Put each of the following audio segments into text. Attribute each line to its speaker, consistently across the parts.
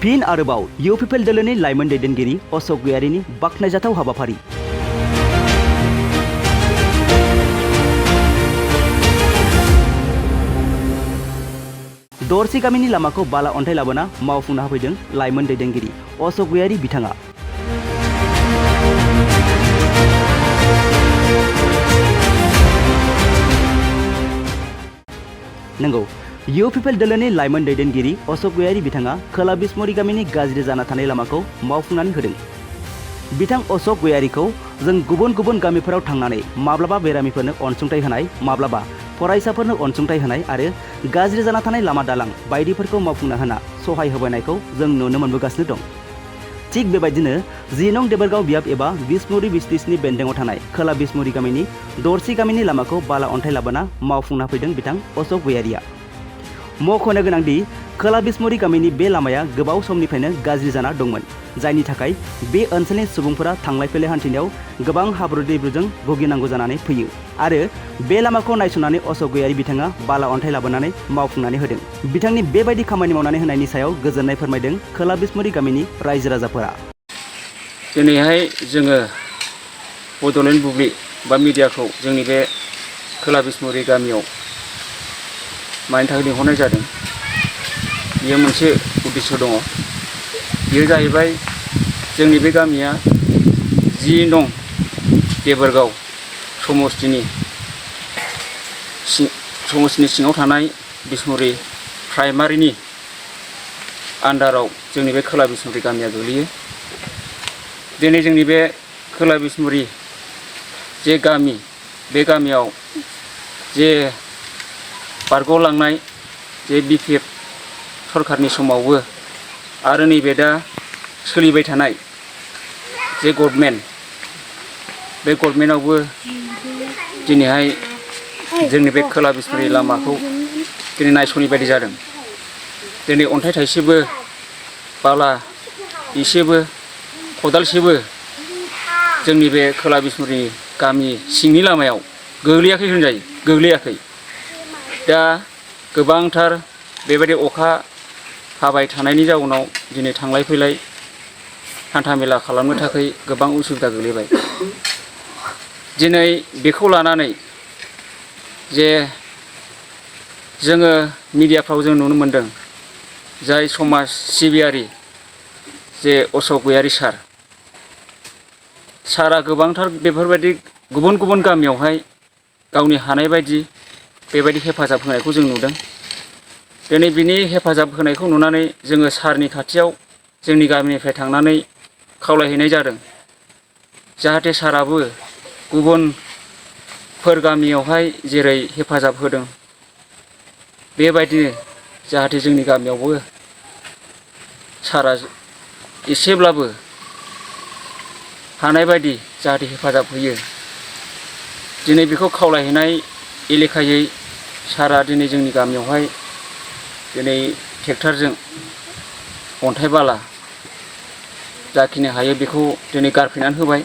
Speaker 1: फिन आरोबाव इउपिपिएल दोलोनि लाइमोन दैदेनगिरि अशोक गयारीनि बाख्नायजाथाव हाबाफारि। दरसि गामिनि लामाखौ बाला अन्थाइ लाबोना मावफुंना होफैदों लाइमोन दैदेनगिरि अशोक गयारी बिथाङा। नंगौ, इउपिपिएल दोलोनि लाइमोन दैदेनगिरि अशोक गयारी बिथाङा खोला बिसमुरि गामिनि गाज्रि जाना थानाय लामाखौ मावफुंनानै होदों। बिथां अशोक गयारीखौ जों गुबुन गुबुन गामिफोराव थांनानै माब्लाबा बेरामिफोरनो अनसुंथाइ होनाय, माब्लाबा फरायसाफोरनो अनसुंथाइ होनाय आरो गाज्रि जाना थानाय लामा दालां बायदिफोरखौ मावफुंना होना सहाय होबायनायखौ जों नुनो मोनबोगासिनो दं। थिग बेबायदिनो 10 नं देबोरगाव बियाब एबा बिसमुरि बिसतिसनि बेन्दोङाव थानाय खोला बिसमुरि गामिनि दरसि गामिनि लामाखौ बाला अन्थाइ लाबोना मावफुंना फैदों बिथां अशोक गयारीया। मख'नो गोनांदि खोला बिसमुरि गामिनि बे लामाया गोबाव समनिफ्रायनो गाज्रि जाना दंमोन, जायनि थाखाय बे ओनसोलनि सुबुंफोरा थांलाय फैलाय हान्थिनायाव गोबां हाब्रु दैब्रुजों भुगिनांगौ जानानै फैयो आरो बे लामाखौ नायसंनानै अशोक गयारी बिथाङा बाला अन्थाइ लाबोनानै मावफुंनानै होदों। बिथांनि बेबायदि खामानि मावनानै होनायनि सायाव गोजोननाय फोरमायदों खोला बिसमुरि गामिनि रायजो राजाफोरा।
Speaker 2: दिनैहाय जोङो बड'लेण्ड बुब्लि बा मिडियाखौ जोंनि बे खोला बिसमुरि गामियाव मानि थाखाय लिंहरनाय जादों, बेयो मोनसे उद्देश्य दङ। बेयो जाहैबाय जोंनि बे गामिया 10 नं देबोरगाव समस्तिनि सिङाव थानाय बिसमुरि प्राइमारिनि आन्डाराव जोंनि बे खोला बिसमुरि गामिया गोग्लैयो। दिनै जोंनि बे खोला बिसमुरि जे गामि, बे गामियाव जे बारग'लांनाय जे बिपिएफ सरकारनि समावबो आरो नैबे दा सोलिबाय थानाय जे गभर्नमेन्ट, बे गभर्नमेन्टआवबो दिनैहाय जोंनि बे खोला बिसमुरि लामाखौ दिनै नायस'नि बायदि जादों। दिनै अन्थाइ थाइसेबो, बाला एसेबो, खदालसेबो जोंनि बे खोला बिसमुरि गामि सिंनि लामायाव गोग्लैयाखै होनजायो, गोग्लैयाखै। दा गोबांथार बेबायदि अखा हाबाय थानायनि जाउनाव दिनै थांलाय फैलाय हान्थामेला खालामनो थाखाय गोबां उसुबिदा गोग्लैबाय। दिनै बेखौ लानानै जे जोङो मिडियाफ्राव जों नुनो मोनदों, जाय समाज सिबियारि जे अशोक गयारी सारा गोबांथार बेफोरबायदि गुबुन गुबुन गामियावहाय गावनि हानाय बायदि बेबायदि हेफाजाब होनायखौ जों नुदों। दिनै बिनि हेफाजाब होनायखौ नुनानै जोङो सारनि खाथियाव जोंनि गामिनिफ्राय थांनानै खावलायहैनाय जादों, जाहाथे साराबो गुबुनफोर गामियावहाय जेरै हेफाजाब होदों बेबायदिनो जाहाथे जोंनि गामियावबो सारा एसेब्लाबो हानाय बायदि जाहाथे हेफाजाब होयो। दिनै बेखौ खावलायहैनाय एलेखायै सारा दिनै जोंनि गामियावहाय दिनै ट्रेक्टरजों अन्थाइ बाला जाखिनि हायो बेखौ दिनै गारफैनानै होबाय।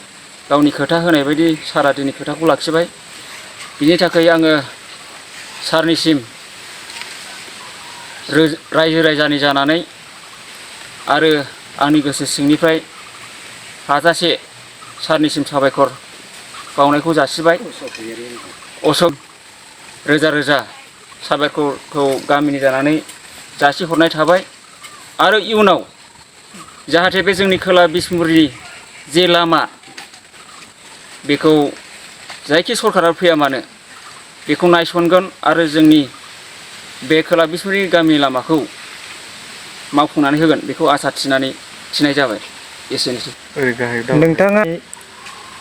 Speaker 2: गावनि खोथा होनाय बायदि सारा दिनै खोथाखौ लाखिबाय। बिनि थाखाय आङो सारनिसिम रायजो राजानि जानानै आरो आंनि गोसो सिंनिफ्राय हाजासे सारनिसिम साबायखर बावनायखौ जासिबाय। अशोक रोजा रोजा साबायखरखौ गामिनि जानानै जासिहरनाय थाबाय। आरो इयुनाव जाहाथे बे जोंनि खोला बिसमुरिनि जे लामा, बेखौ जायखि सरकारा फैया मानो बेखौ नायसनगोन आरो जोंनि बे खोला बिसमुरि गामि लामाखौ मावफुंनानै होगोन, बेखौ आसा थिनाय जाबाय। एसेनोसै।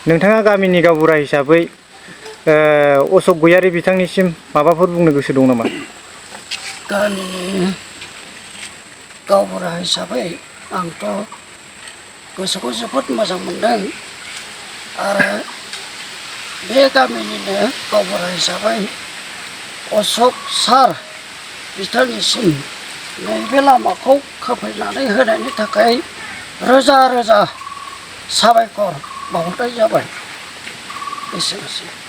Speaker 3: नोंथाङा गामिनि गावबुरा हिसाबै अशोक गयारी बिथांनिसिम माबाफोर बुंनो गोसो दं नामा?
Speaker 4: गामिनि गावबुरा हिसाबै आंथ' गोसोखौ जोबोद मोजां मोनदों आरो बे गामिनिनो गावबुरा हिसाबै अशोक सार बिथांनिसिम नैबे लामाखौ खोफैनानै होनायनि थाखाय रोजा रोजा साबायखर बावहरनाय जाबाय। एसेनोसै।